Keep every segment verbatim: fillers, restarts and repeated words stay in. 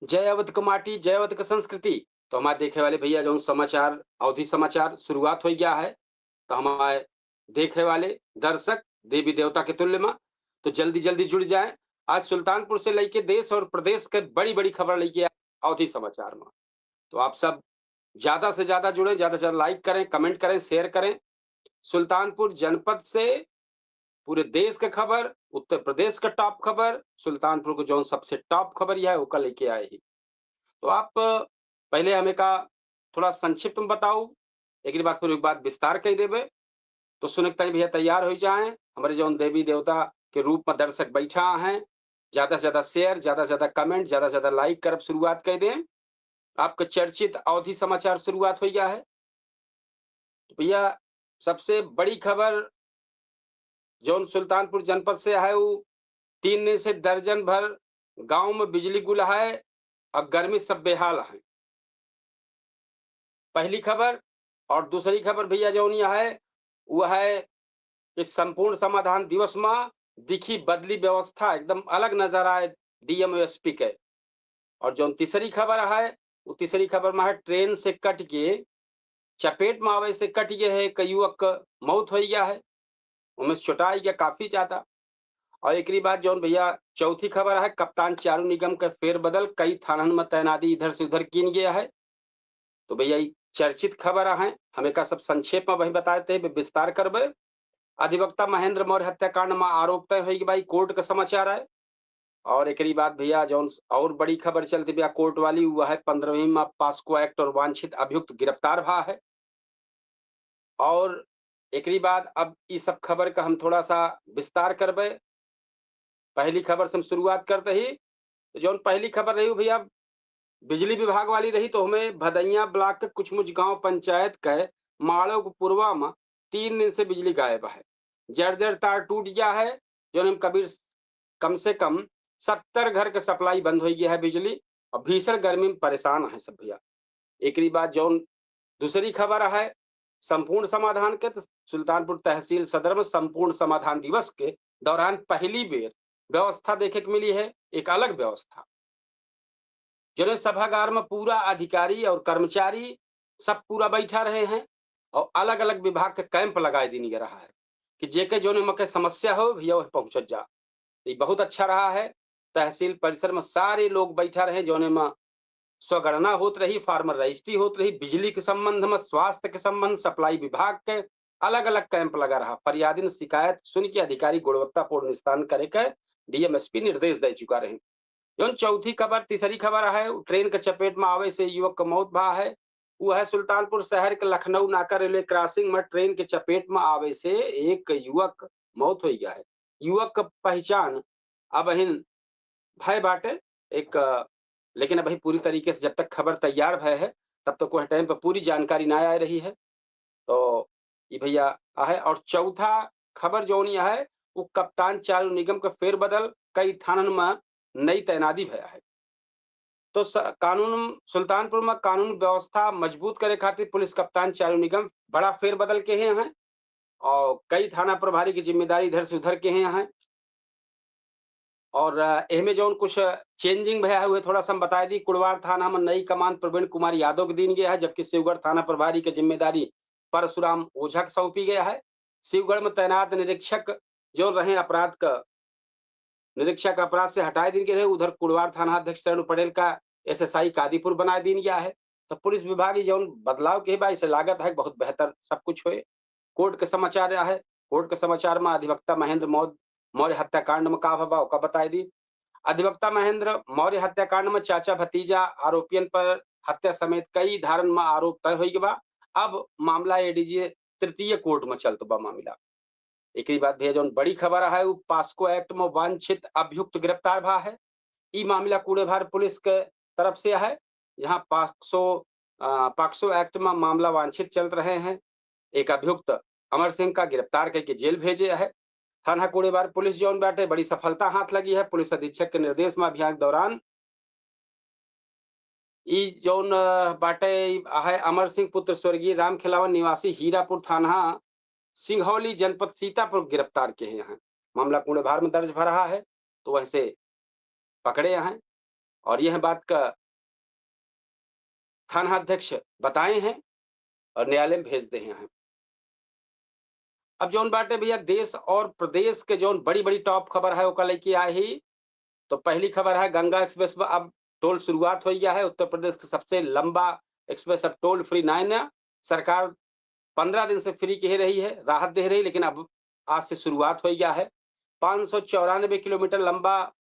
जय अवध क माटी, जय अवध क संस्कृति। तो हमारे देखे वाले भइया, जौन समाचार, अवधी समाचार शुरुआत होइ गया है, तो हमारे देखे वाले दर्शक देवी देवता के तुल्य मा, तो जल्दी जल्दी जुड़ जाएँ। आज सुल्तानपुर से लइके देश और प्रदेश के बड़ी बड़ी खबर लइके आए अवधी समाचार मा। तो आप सब ज्यादा से ज्यादा जुड़ें, ज्यादा से ज्यादा like करें, comment करें, share करें। सुल्तानपुर जनपद से पूरे देश के खबर, उत्तर प्रदेश के top खबर, सुल्तानपुर क जौन सबसे top खबर यह है, ओका लइके आए ही। तो आप पहिले हमें का थोड़ा संक्षिप्त मा बताऊ, एकरे बाद फिर एक बात विस्तार कइ देबे। तो सुने के ताईं भइया तैयार होइ जाएँ, हमरे जौन देवी देवता के रूप मा दर्शक बैठा हैं, ज्यादा से ज्यादा share, ज्यादा से ज्यादा comment, ज्यादा से ज्यादा like करब शुरुआत कइ दें। आपके चर्चित अवधी समाचार शुरुआत होइ गया है। तो भइया, सबसे बड़ी खबर जौन सुल्तानपुर जनपद से है, उ तीन दिन से दर्जन भर गांव मा बिजली गुल है और गर्मी सब बेहाल है। पहली खबर। और दूसरी खबर भइया जौन यह है, वो है कि संपूर्ण समाधान दिवस मा दिखी बदली व्यवस्था, एकदम अलग नजर आए डीएम एसपी के। और जौन तीसरी खबर है, वो तीसरी खबर मा है ट्रेन से कट के चपेट मा आवे से कट गए है, एक युवक क मौत होइ गया है, ओमे चोटाइ गया काफी ज्यादा। और एकरी बाद जौन भइया चौथी खबर है, कप्तान चारू निगम के फेरबदल, कई थानन मा तैनाती इधर से उधर कीन गया है। तो भइया ई चर्चित खबर है, हम एका सब संक्षेप मा वही बताए थे, बे-, विस्तार करबे। अधिवक्ता महेंद्र मौर्य हत्याकांड मा आरोप तय होई कि भाई कोर्ट का समाचार है। और एकरी बाद भइया जौन और बड़ी खबर चलती भइया कोर्ट वाली, वो है पन्द्रहवीं मा पास्को एक्ट और वांछित अभियुक्त गिरफ्तार भा है। और एकरी बाद अब ई सब खबर का हम थोड़ा सा विस्तार करबे। पहली खबर से हम शुरुआत करते ही, तो जौन पहली खबर रही हो भइया, बिजली विभाग वाली रही, तो हमें भदैया ब्लॉक के कुछ मुझ गांव पंचायत के माड़ो के पुरवा मा तीन दिन से बिजली गायब है। जर जर तार टूट गया है, जौन हम कबीर, कम से कम सत्तर घर के सप्लाई बंद होइ गया है बिजली, और भीषण गर्मी मा परेशान है सब भइया। एकरी बाद जौन दूसरी खबर है संपूर्ण समाधान के, तो सुल्तानपुर तहसील सदर मा संपूर्ण समाधान दिवस के दौरान पहली बेर व्यवस्था देखे के मिली है, एक अलग व्यवस्था, जौने सभागार मा पूरा अधिकारी और कर्मचारी सब पूरा बैठा रहे हैं और अलग-अलग विभाग के कैंप लगाए दीन गया रहा है कि जेके जौने मके समस्या हो भइया वह पहुंचत जा। ये बहुत अच्छा रहा है। तहसील परिसर मा सारे लोग बैठा रहे, जौने मा स्वगणना होत रही, फार्मर रजिस्ट्री होत रही, बिजली के संबंध मा, स्वास्थ्य के संबंध, सप्लाई विभाग के अलग-अलग कैंप लगा रहा। फरियादिन शिकायत सुन के अधिकारी गुणवत्तापूर्ण निस्तारण करे के डीएम एसपी निर्देश दे चुका रहे। जौन चौथी खबर, तीसरी खबर है, उ ट्रेन के चपेट मा आवे से युवक का मौत भा है। वो है सुल्तानपुर शहर के लखनऊ नाका रेलवे क्रॉसिंग मा ट्रेन के चपेट मा आवे से एक युवक मौत होइ गया है। युवक का पहचान अबहिन भय बाटे एक, अ, लेकिन अबही पूरी तरीके से जब तक खबर तैयार भय है, तब तक वह टाइम पर पूरी जानकारी ना आए रही है। तो ई भइया आहे। और चौथा खबर जौन ई आहे, वो कप्तान चारू निगम के फेरबदल, कई थानन मा नई तैनाती भया है। तो स-, कानून, सुल्तानपुर मा कानून व्यवस्था मजबूत करे खातिर पुलिस कप्तान चारू निगम बड़ा फेरबदल के हैं, हैं और कई थाना प्रभारी की जिम्मेदारी इधर से उधर के हैं, हैं। और, अ, एहमे जौन कुछ चेंजिंग भया है, उहे थोड़ा सा हम बताए दी। कुड़वार थाना मा नई कमान प्रवीण कुमार यादव के दीन गया है, जबकि शिवगढ़ थाना प्रभारी के जिम्मेदारी परशुराम ओझा के सौंपी गया है। शिवगढ़ मा तैनात निरीक्षक जौन रहे अपराध का, निरीक्षक अपराध से हटाए दीन गए रहे, उधर कुड़वार थाना अध्यक्ष शरण पटेल का एसएसआई कादीपुर बनाए दीन गया है। तो पुलिस विभाग ये जौन बदलाव के बा, इसे लागत है बहुत बेहतर सब कुछ होए। कोर्ट के समाचार आहे। कोर्ट के समाचार मा अधिवक्ता महेंद्र मौर्य, मौर्य हत्याकांड मा का भवा, ओका बताए दी। अधिवक्ता महेंद्र मौर्य हत्याकांड मा चाचा भतीजा आरोपियन पर हत्या समेत कई धारन मा आरोप तय होई गवा। अब मामला एडीजे तृतीय कोर्ट मा चलत बा मामला। एकरी बाद भइया जौन बड़ी खबर आहे, उ पास्को एक्ट मा वांछित अभियुक्त गिरफ्तार भा है। ई मामला कूड़ेभार पुलिस के तरफ से आहे। यहाँ पास्को, अ, पाक्सो एक्ट मा मामला वांछित चलत रहे हैं। एक अभियुक्त अमर सिंह का गिरफ्तार करके जेल भेजे है। थाना कूड़ेभार पुलिस जौन बाटे, बड़ी सफलता हाथ लगी है। पुलिस अधीक्षक के निर्देश मा अभियान के दौरान ई जौन, अ, बाटे, ई आहे अमर सिंह पुत्र स्वर्गीय राम खिलावन निवासी हीरापुर थाना सिंघौली जनपद सीतापुर गिरफ्तार किहे हैं। मामला कूड़ेभार मा दर्ज भा रहा है, तो वहीं से पकड़े हैं। और यह बात का थानाध्यक्ष बताए हैं और न्यायालय में भेज दे हैं। अब जौन बाटे भैया, देश और प्रदेश के जौन बड़ी बड़ी टॉप खबर है, ओका लेके आए ही। तो पहली खबर है, गंगा एक्सप्रेस में अब टोल शुरुआत हो गया है। उत्तर प्रदेश के सबसे लंबा एक्सप्रेस अब टोल फ्री नाइन है। सरकार पंद्रह दिन से फ्री कह रही है, राहत दे रही, लेकिन अब आज से शुरुआत हो गया है। पाँच सौ चौरानबे किलोमीटर लंबा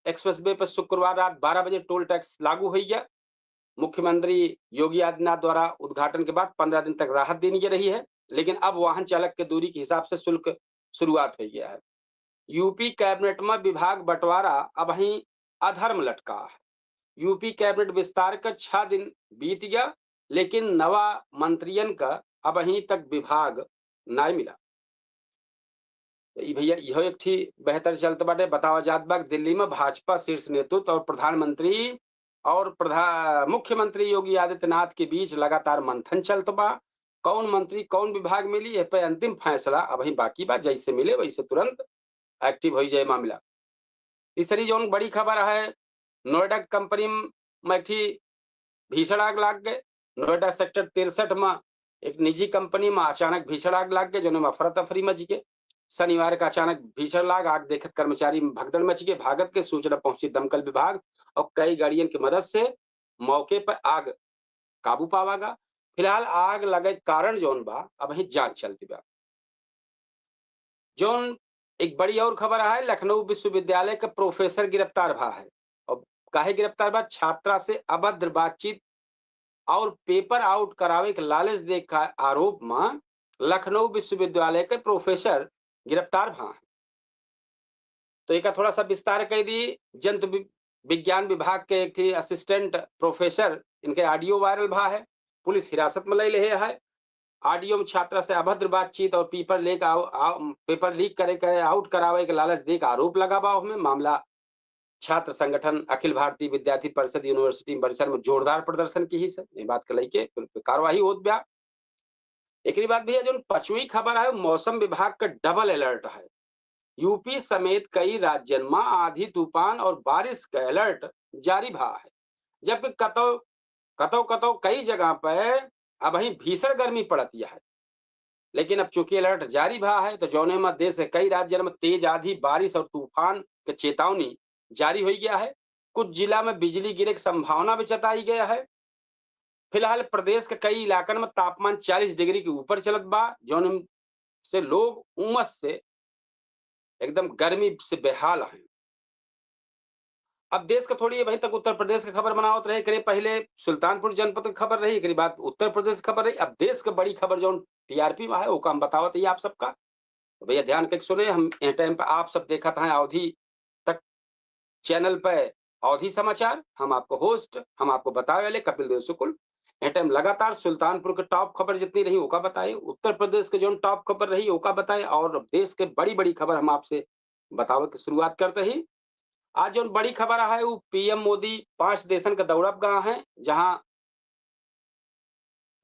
एक्सप्रेसवे पर शुक्रवार रात बारह बजे टोल टैक्स लागू हो गया। मुख्यमंत्री योगी आदित्यनाथ द्वारा उद्घाटन के बाद पंद्रह दिन तक राहत देनी रही है, लेकिन अब वाहन चालक के दूरी के हिसाब से शुल्क शुरुआत हो गया है। यूपी कैबिनेट में विभाग बंटवारा अबहीं अधर्म लटका है। यूपी कैबिनेट विस्तार का छह दिन बीत गया, लेकिन नवा मंत्रियन का अबहीं तक विभाग नाय मिला। तो ई भैया, इहो एक ठी बेहतर चलत बाटे। बतावा जात बा कि दिल्ली में भाजपा शीर्ष नेतृत्व और प्रधानमंत्री और प्रधा-, मुख्यमंत्री योगी आदित्यनाथ के बीच लगातार मंथन चलत बा। कौन मंत्री, कौन विभाग मिली, एह पे अंतिम फैसला अबहीं बाकी बा। जैसे मिले, वैसे तुरंत एक्टिव हो जाए मामला। तीसरी जौन बड़ी खबर है, नोएडा कंपनी में एक ठी भीषण आग लाग गए। नोएडा सेक्टर तिरसठ में एक निजी कंपनी में अचानक भीषण आग लाग गए, जौने में अफरा तफरी मच गए। शनिवार का अचानक भीषण लाग, आग देखत कर्मचारी में भगदड़ मच गए। भागत के सूचना पहुंची दमकल विभाग और कई गाड़ियन की मदद से मौके पर आग काबू पावा गा। फिलहाल आग लगे कारण जौन बा, अबहीं जांच चलती बा। जौन एक बड़ी और खबर है, लखनऊ विश्वविद्यालय का प्रोफेसर गिरफ्तार भा है। और काहे गिरफ्तार बा? छात्रा से अभद्र बातचीत और पेपर आउट करावे के लालच दे का आरोप में लखनऊ विश्वविद्यालय के प्रोफेसर गिरफ्तार भा है। तो एका थोड़ा सा विस्तार कर दी। जंतु वि-, विज्ञान विभाग के एक ठी असिस्टेंट प्रोफेसर, इनके ऑडियो वायरल भा है, पुलिस हिरासत में ले ले है। ऑडियो में छात्रा से अभद्र बातचीत और पेपर लीक आउ-, आउ-, पेपर लीक करे के, आउट करावे के लालच दे के आरोप लगा बा। ओहमे मामला छात्र संगठन अखिल भारतीय विद्यार्थी परिषद यूनिवर्सिटी परिसर में जोरदार प्रदर्शन की ही से, ये बात के लेके कार्रवाई होत बा। एकरी बाद भैया, जौन पचवीं खबर है, मौसम विभाग का डबल अलर्ट है। यूपी समेत कई राज्यन में आंधी तूफान और बारिश का अलर्ट जारी भा है, जबकि कतौ कतौ कतौ कई जगह पे अबहीं भीषण गर्मी पड़त है। लेकिन अब चूंकि अलर्ट जारी भा है, तो जौने में देश के कई राज्यन में तेज आंधी, बारिश और तूफान के चेतावनी जारी हो गया है। कुछ जिला में बिजली गिरे की संभावना भी जताई गया है। फिलहाल प्रदेश के कई इलाकन में तापमान चालीस डिग्री के ऊपर चलत बा, जौन से लोग उमस से, एकदम गर्मी से बेहाल हैं। अब देश के थोड़ी अबहीं तक उत्तर प्रदेश के खबर बनावत रहे, एकरे पहले सुल्तानपुर जनपद के खबर रही, एकरे बाद उत्तर प्रदेश के खबर रही। अब देश के बड़ी खबर जौन टीआरपी में है, ओका हम बतावत ही आप सबका। तो भैया, ध्यान के सुने, हम ए टाइम पे आप सब देखत हैं अवधी तक चैनल पे अवधी समाचार। हम आपको होस्ट, हम आपको बतावे वाले कपिल देव शुक्ल। ए टाइम लगातार सुल्तानपुर के टॉप खबर जितनी रही, ओका बताए, उत्तर प्रदेश के जौन टॉप खबर रही, ओका बताए, और देश के बड़ी बड़ी खबर हम आपसे बतावे की शुरुआत करते ही। आज जौन बड़ी खबर है, वो पीएम मोदी पांच देशन का दौरा पे गया है, जहां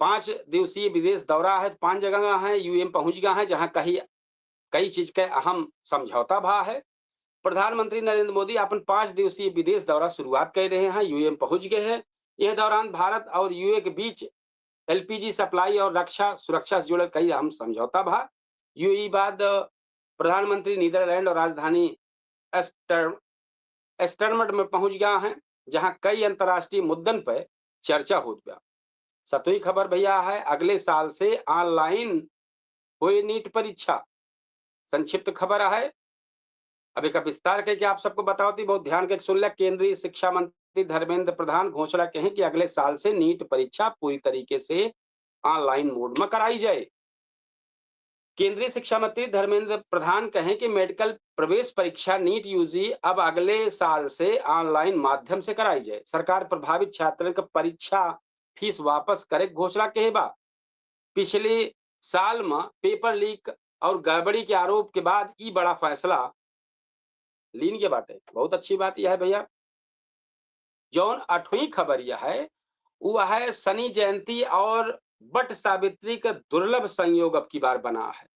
पांच दिवसीय विदेश दौरा है, पांच जगह गया है, यूएई पहुंच गया है, जहां कहीं कई चीज के अहम समझौता भा है। प्रधानमंत्री नरेंद्र मोदी अपन पांच दिवसीय विदेश दौरा शुरुआत कर रहे हैं, यूएई पहुंच गए हैं। यह दौरान भारत और यूएई के बीच एलपीजी सप्लाई और रक्षा सुरक्षा से जुड़े कई अहम समझौता भा। यूएई बाद प्रधानमंत्री नीदरलैंड और राजधानी एस्टर-, एस्टर्मड में पहुंच गया है, जहां कई अंतर्राष्ट्रीय मुद्दन पर चर्चा होत बा। सतवीं खबर भैया है, अगले साल से ऑनलाइन होए नीट परीक्षा। संक्षिप्त खबर है, अब एक विस्तार करके आप सबको बतावती, बहुत ध्यान के सुन ले। केंद्रीय शिक्षा मंत्री धर्मेंद्र प्रधान घोषणा के हैं कि अगले साल से नीट परीक्षा पूरी तरीके से ऑनलाइन मोड में कराई जाए। केंद्रीय शिक्षा मंत्री धर्मेंद्र प्रधान कहें कि मेडिकल प्रवेश परीक्षा नीट यूजी अब अगले साल से ऑनलाइन माध्यम से कराई जाए। सरकार प्रभावित छात्रन के परीक्षा फीस वापस करे के घोषणा के बा। पिछले साल में पेपर लीक और गड़बड़ी के आरोप के बाद ई बड़ा फैसला लीन के बाटे। बहुत अच्छी बात यह है भैया। जौन अठवीं खबर यह है, वो है शनि जयंती और बट सावित्री का दुर्लभ संयोग अब की बार बना है।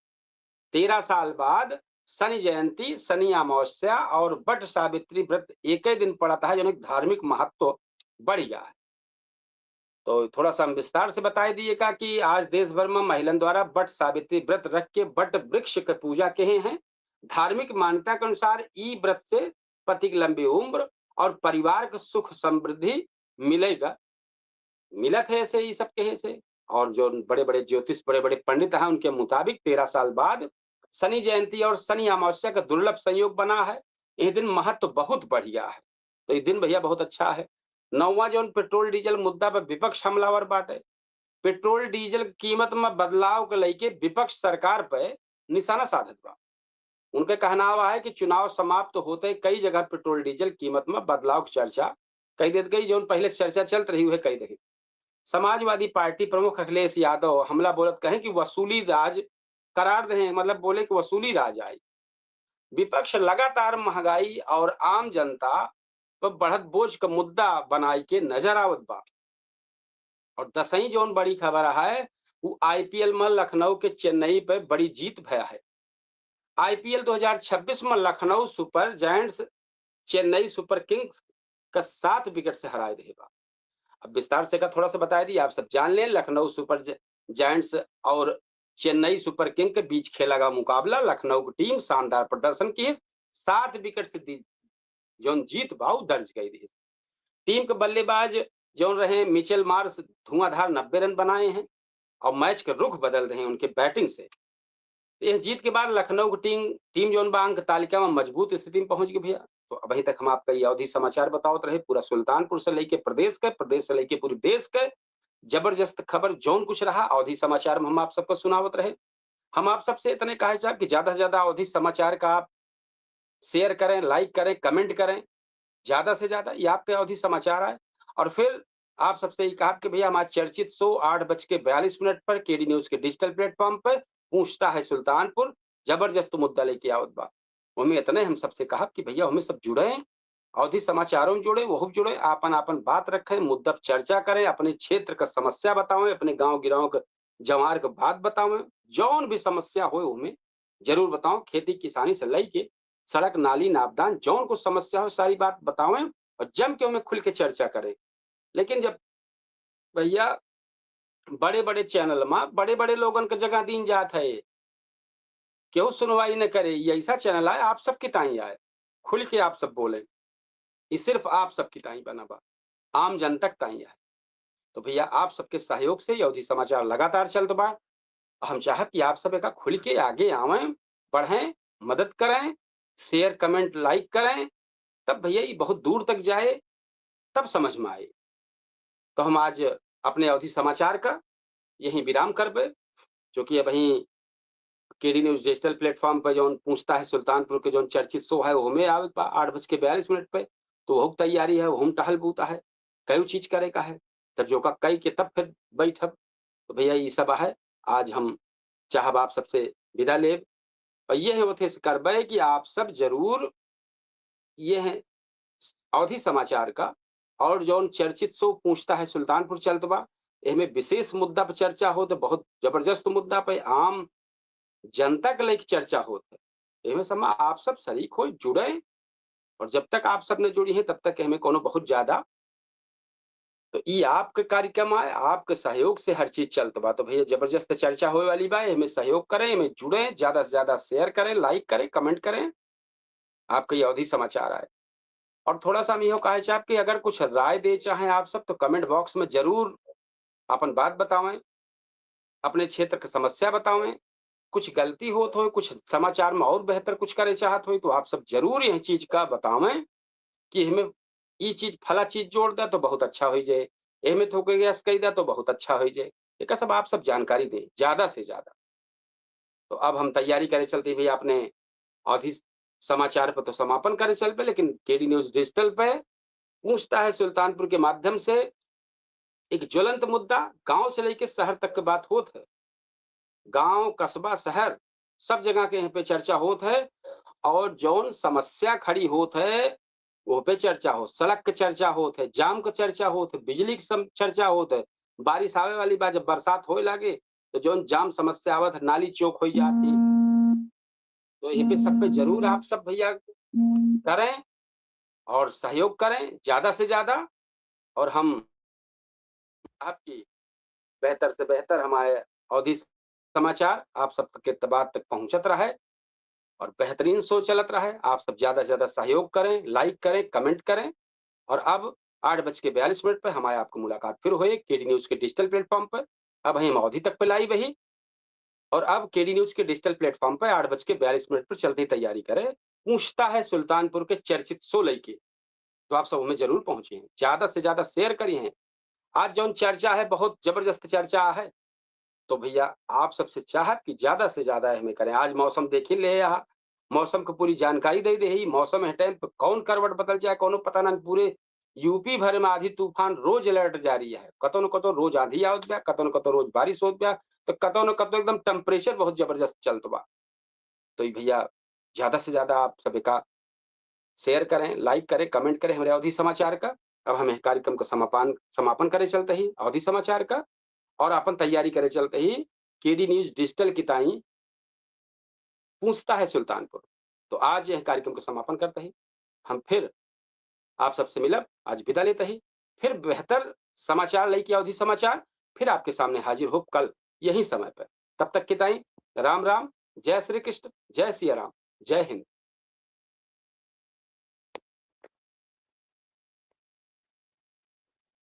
तेरह साल बाद शनि जयंती, शनि अमावस्या और बट सावित्री व्रत एक ही दिन पड़त है, जौन एक धार्मिक महत्व बढ़ गया है। तो थोड़ा सा हम विस्तार से बताई दिए का कि आज देश भर में महिलन द्वारा बट सावित्री व्रत रख के बट वृक्ष के पूजा कहे हैं। धार्मिक मान्यता के अनुसार ई व्रत से पति की लंबी उम्र और परिवार के सुख समृद्धि मिलेगा, मिलत है ऐसे ई सब कहे से। और जो बड़े-बड़े ज्योतिष, बड़े-बड़े पंडित हैं, उनके मुताबिक तेरह साल बाद शनि जयंती और शनि अमावस्या का दुर्लभ संयोग बना है। यह दिन महत्व बहुत बढ़िया है, तो ये दिन भैया बहुत अच्छा है। नौवां, जौन पेट्रोल डीजल मुद्दा पर विपक्ष हमलावर बाटे, पेट्रोल डीजल की कीमत में बदलाव के लेके विपक्ष सरकार पे निशाना साधत बा। उनके कहनावा है कि चुनाव समाप्त होते कई जगह पेट्रोल डीजल कीमत में बदलाव की चर्चा कई देत गई, जौन पहले चर्चा चलत रही, उहे कई देही। समाजवादी पार्टी प्रमुख अखिलेश यादव हमला बोलत कहे कि वसूली राज करार दे, मतलब बोले कि वसूली राज आई। विपक्ष लगातार महंगाई और आम जनता पर बढ़त बोझ का मुद्दा बनाई के नजर आवत बा। और दसवीं जौन बड़ी खबर है, वो आईपीएल में लखनऊ के चेन्नई पे बड़ी जीत भया है। आईपीएल दो हज़ार छब्बीस में लखनऊ सुपर जायंट्स चेन्नई सुपर किंग्स का सात विकेट से हराए दे बा। अब विस्तार से का थोड़ा सा बताई दी, आप सब जान लें। लखनऊ सुपर ज-, जायंट्स और चेन्नई सुपर किंग के बीच खेला गया मुकाबला। लखनऊ की टीम शानदार प्रदर्शन की, सात विकेट से दी-, जौन जीत बा उ दर्ज कई दी। टीम के बल्लेबाज जौन रहे मिचेल मार्श धुआंधार नब्बे रन बनाए हैं और मैच के रुख बदल रहे हैं उनके बैटिंग से। तो यह जीत के बाद लखनऊ की टीम, टीम जौन बा अंक तालिका में मजबूत स्थिति में पहुंच गई भैया। तो अभी तक हम आपका ये अवधी समाचार बतावत रहे, पूरा सुल्तानपुर से लेके प्रदेश के, प्रदेश से लेके पूरे देश के जबरदस्त खबर जौन कुछ रहा अवधी समाचार में हम आप सबको सुनावत रहे। हम आप सबसे इतने कहे चाहब कि ज्यादा से ज्यादा अवधी समाचार का आप शेयर करें, लाइक करें, कमेंट करें, ज्यादा से ज्यादा ये आपके अवधी समाचार आए। और फिर आप सबसे ये कहा कि भैया हमारा चर्चित शो आठ बज के बयालीस मिनट पर केडी न्यूज के डिजिटल प्लेटफॉर्म पर पूछता है सुल्तानपुर जबरदस्त मुद्दा लेके आवत बा। हमें इतने हम सबसे कहा कि भैया हमें सब जुड़े, अवधी समाचारों में जुड़े, वहू जुड़े, आपन आपन बात रखें, मुद्दा पर चर्चा करें, अपने क्षेत्र का समस्या बतावें, अपने गांव गिराव के जवार के बात बतावें, जौन भी समस्या होए हमें जरूर बताओ। खेती किसानी से लेके सड़क नाली नापदान जौन कुछ समस्या हो सारी बात बतावें और जम के उन्हें खुल के चर्चा करें। लेकिन जब भैया बड़े बड़े चैनल में बड़े बड़े लोगन के जगह दीन जात है, केहू सुनवाई न करे, ये ऐसा चैनल आए आप सबके ताई आए, खुल के आप सब बोले, ये सिर्फ आप सबके ताई बना बा, आम जनता के ताई आए। तो भैया आप सबके सहयोग से ये अवधी समाचार लगातार चलत बा। हम चाहब कि आप सब एका खुल के आगे आवें, बढ़ें, मदद करें, शेयर कमेंट लाइक करें, तब भैया ये बहुत दूर तक जाए, तब समझ में आए। तो हम आज अपने अवधी समाचार का यहीं विराम करबे, जो कि अबहीं केडी न्यूज डिजिटल प्लेटफॉर्म पर जौन पूछता है सुल्तानपुर के जौन चर्चित शो है वो हमें आवत बा आठ बज के बयालीस मिनट पे, तो वहू तैयारी है, वहू टहल बूता है, कई चीज करे का है, तब जो का कई के तब फिर बैठब। तो भैया ये सब है, आज हम चाहब आप सबसे विदा लेब और ये है ओथे से करबे कि आप सब जरूर ये है अवधी समाचार का और जौन चर्चित शो पूछता है सुल्तानपुर चलत बा, एहमें विशेष मुद्दा पर चर्चा होत है, बहुत जबरदस्त मुद्दा पे आम जनता के लेके चर्चा होत है। एहमें समा आप सब शरीक हो, जुड़े और जब तक आप सब न जुड़ी हैं तब तक एहमें कोनो बहुत ज्यादा तो ई आपके कार्यक्रम आए, आपके सहयोग से हर चीज चलत बा। तो भैया जबरदस्त चर्चा होए वाली बा, एहमें सहयोग करें, एहमें जुड़े, ज्यादा से ज्यादा शेयर करें, लाइक करें, कमेंट करें। आपके ये अवधी समाचार आए। और थोड़ा सा हम इहो कहे चाहब कि अगर कुछ राय दे चाहें आप सब तो कमेंट बॉक्स में जरूर अपन बात बतावें, अपने क्षेत्र की समस्या बतावें, कुछ गलती होत होए, कुछ समाचार में और बेहतर कुछ करे चाहत होए तो आप सब जरूर यह चीज का बतावें कि हमें ई चीज, फला चीज जोड़ दे तो बहुत अच्छा हो जाए, एहमें थोके गैस कही दे तो बहुत अच्छा हो जाए। एक सब आप सब जानकारी दें ज्यादा से ज्यादा। तो अब हम तैयारी करे चलते भैया अपने अवधी समाचार पर तो समापन करे चल पे, लेकिन केडी न्यूज डिजिटल पे पूछता है सुल्तानपुर के माध्यम से एक ज्वलंत मुद्दा, गांव से लेके शहर तक के बात होत है। गांव, कस्बा, शहर, सब जगह के यहाँ पे चर्चा होत है और जौन समस्या खड़ी होत है, वो पे चर्चा होत, सड़क के चर्चा होत है, जाम के चर्चा होत है, बिजली के सम-, चर्चा होत है। बारिश आवे वाली बा, जब बरसात होए लागे, तो जौन जाम समस्या आवत है, नाली चौक होई जात ही। तो यही पे सब पे जरूर आप सब भैया करें और सहयोग करें ज्यादा से ज्यादा। और हम आपकी बेहतर से बेहतर हमारे अवधी समाचार आप सबके त-, बात तक पहुंचत रहे और बेहतरीन शो चलत रहे। आप सब ज्यादा से ज्यादा सहयोग करें, लाइक करें, कमेंट करें। और अब आठ बज के बयालीस मिनट पे हमारे आपको मुलाकात फिर होए केडी न्यूज के डिजिटल प्लेटफॉर्म पे। अब हम अवधी तक पे लाइव ही और अब केडी न्यूज के डिजिटल प्लेटफॉर्म पे आठ बज के बयालीस मिनट पर चलते ही तैयारी करें। पूछता है सुल्तानपुर के चर्चित शो लइके, तो आप सब हमें जरूर पहुंचे हैं, ज्यादा से ज्यादा शेयर करिए हैं। आज जौन चर्चा है, बहुत जबरदस्त चर्चा है, तो भैया आप सबसे चाहब कि ज्यादा से ज्यादा हमें करें। आज मौसम देखी ले यहाँ, मौसम को पूरी जानकारी दे दे ही। मौसम है टाइम पे कौन करवट बदल जाए, कोनो पता ना। पूरे यूपी भर में आंधी तूफान, रोज अलर्ट जारी है। कतो न कतो रोज आंधी आवत बा, कतो न कतो रोज बारिश होत बा, तो कतो न कतो एकदम टेम्परेचर बहुत जबरदस्त चलत बा। तो ये भैया ज्यादा से ज्यादा आप सभी का शेयर करें, लाइक करें, कमेंट करें हमारे अवधी समाचार का। अब हम यह कार्यक्रम का समापन समापन करे चलते ही अवधी समाचार का और अपन तैयारी करे चलते ही केडी न्यूज डिजिटल की ताई पूछता है सुल्तानपुर। तो आज यह कार्यक्रम का समापन करते ही हम फिर आप सबसे मिलब, आज विदा लेते ही फिर बेहतर समाचार लइके अवधी समाचार फिर आपके सामने हाजिर होब कल यही समय पर। तब तक की ताई राम राम, जय श्री कृष्ण, जय सिया राम, जय हिंद।